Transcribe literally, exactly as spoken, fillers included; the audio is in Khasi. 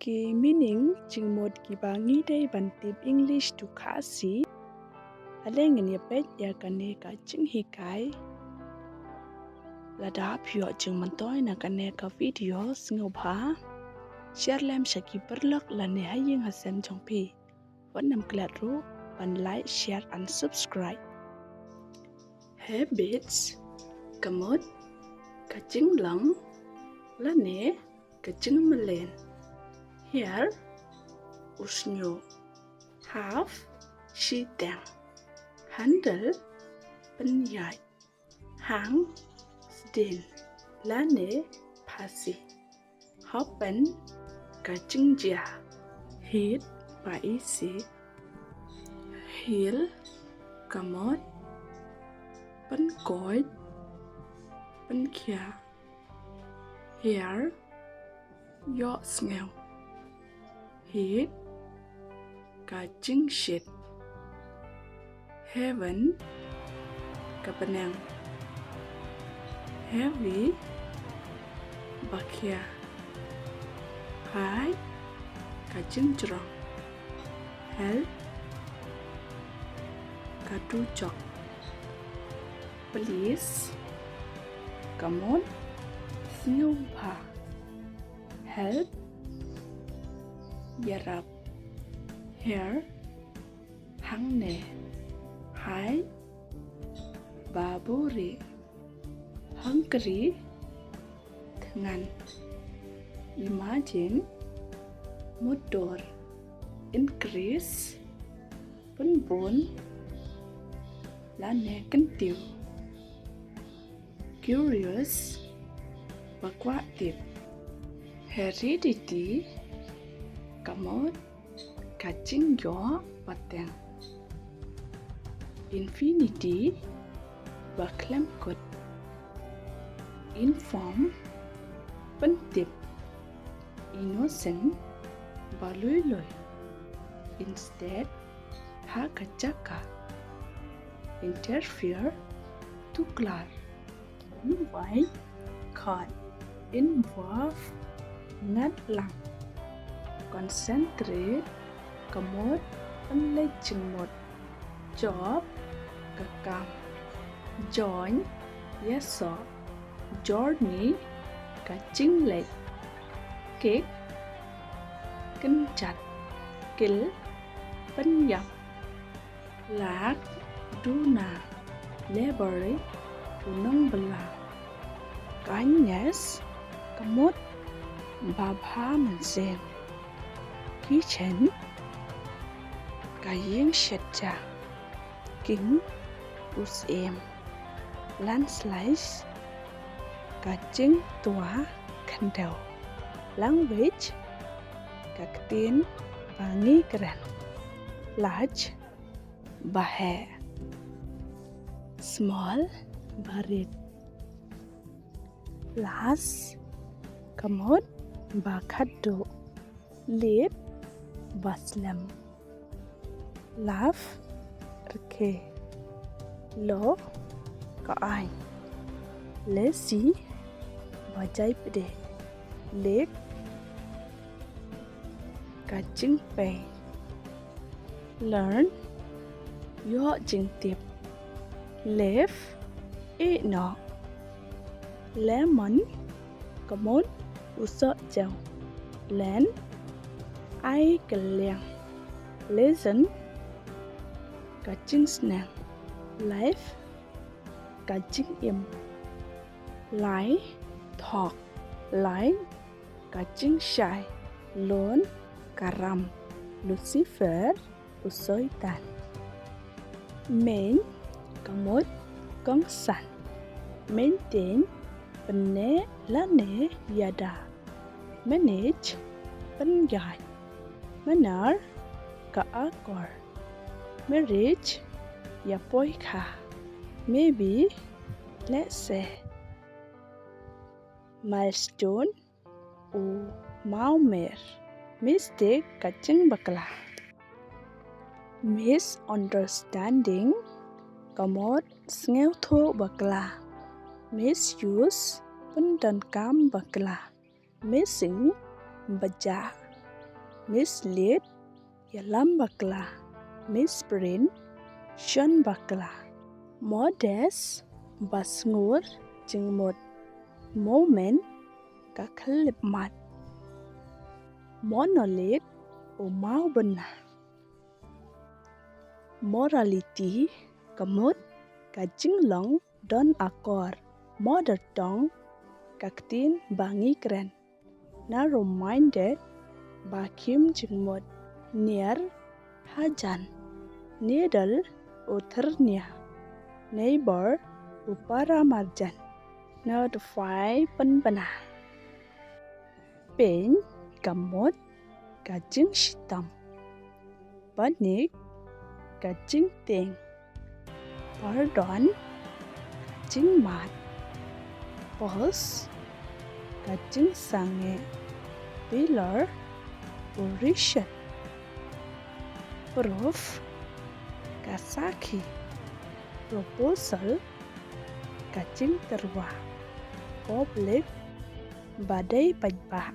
ki meaning jingmut kiba ngi dei ban tip English to Khasi. Ale ngin ïa peit ïa kane ka jinghikai. Lada phi ïoh jingmyntoi na kane ka video sngewbha share lem sha ki paralok lane ha ïing ha sem jong phi. Wat nym klet ruh ban like, share and subscribe. Habits, ka mut, ka jinglong lane ka jingmlien. Hair, u shñiuh. Have, shiteng. Handle, pynïaid. Hang, sdien lane phasi. Happen, ka jingjia. Hit, ba isih. Heal, ka mut. Pynkoit, pynkhia. Hear, ïohsngew. Heat, ka jingshit. Heaven, ka bneng. Heavy, ba khia. High, ka jingjrong. Help, ka dujok. Please, ka mut, sngewbha. Help, ïarap. Here, hangne. High, ba buhrieh. Hungry, thngan. Imagine, mutdur. Increase, pynbun lane kyntiew. Curious, ba kwah tip. Heredity, ka mut, ka jingïoh pateng. Infinity, ba khlem kut. Inform, pyntip. Innocent, ba lui lui. Instead, ha ka jaka. Interfere, tuklar. Invite, khot. Involve, ngat lang. Concentrate, ka mut, pynleit jingmut. Job, ka kam. Join, ïasoh. Journey, ka jingleit. Kick, kynjat. Kill, pynïap. Lak, duna. Labour, u nongbylla. Kindness, ka mut, ba bha mynsiem. Kitchen, ka ïing shet ja. King, u syiem. Landslide, ka jingtwa khyndew. Language, ka ktien ba ngi kren. Large, ba heh. Small, ba rit. Last, ka mut, ba khatduh. Late, ba slem. Laugh, rkhie. Low, ka aiñ. Lazy, ba jai pdeng. Lake, ka jingpei. Learn, ïoh jingtip. Leave, ïeh noh. Lemon, ka mut, u sohjew. Lend, ai kylliang. Lesson, ka jingsneng. Life, ka jingim. Lie, thok. Line, ka jingshai. Lone, ka ram. Lucifer, u soitan. Main, ka mut, kongsan. Maintain, pynneh lane ïada. Manage, pynïaid. Manner, ka akor. Marriage, ïapoikha. Maybe, lehse. Milestone, u mawmer. Mistake, ka jingbakla. Misunderstanding, ka mut, sngewthuh bakla. Misuse, pyndonkam bakla. Missing, ba jah. Mislead, ïalam bakla. Misprint, shon bakla. Modest, basngur jingmut. Moment, ka khyllipmat. Monolith, u maw bynna. Morality, ka mut, ka jinglong don akor. Mother tongue, ka ktien ba ngi kren. Narrow minded, ba khim jingmut. Near, hajan. Needle, u thyrnia. Neighbor, u para marjan. Notify, pynbna. Pain, ka mut, ka jingshitom. Panic, ka jingtieng. Pardon, ka jingmad. Pulse, ka jingsangeh. Pillar, u rishot. Proof, ka sakhi. Proposal, ka jingtyrwa. Public, ba dei paidbah.